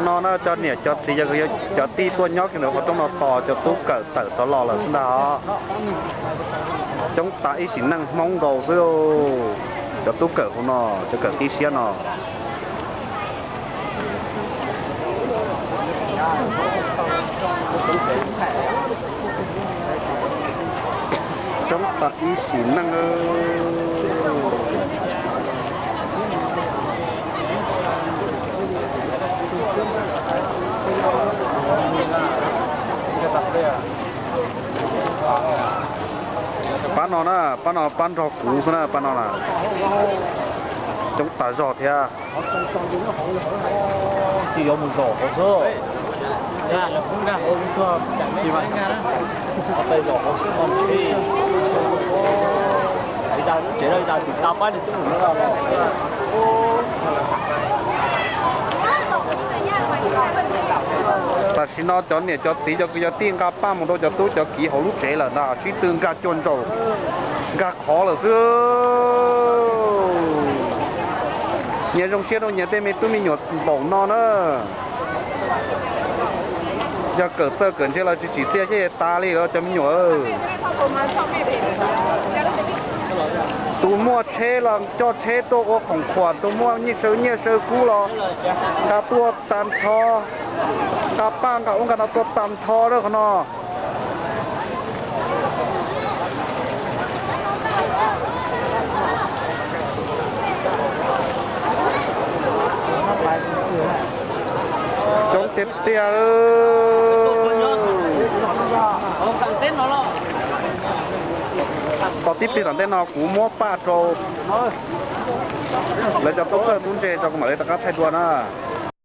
No na cov niam cov txiv cov tij tuaj nyob kiag ntawm qhov roob no tos cov tub kawm tawm rov los lawm xwb ntag os. Coob tas ib sim neej Hmoob nkaus xwb. Cov tub kawm hauv no, cov kawm qib siab no. Coob tas ib sim neej. Pab no na, pab no pab nrog kuv xwb na, pab no na. Coob tas zog thiab. Tsis yuav mus zaum hauv xwb. Zaum hauv xwb, tam sim no cov niam cov txiv cov kwv cov tij nqa paj mus rau cov tub cov kiv hauv lub tsev lawm ntag, sib tw nkag cuag ntsaum nkag qhov lawm xwb. Nyias zoo siab rau nyias tej me tub me nyuam npaum no na. Yog kawm txawj kawm ntse los tsis tsim txiaj thiab tas li los cov me nyuam. Tus muaj tsheb los coj tsheb tuaj ua khoom khuam, tus muaj nyiaj saw nyiaj saw kub los nqa tuaj tag nrho, nqa paj nqa ub nqa no tuaj tag nrho lawm qhov no. Coob tiag tiag. Tos tib pliag tom ntej no kuv muab paj rau lawv cov tub txawj tub ntse tso kuv mam li rov qab thaij dua na.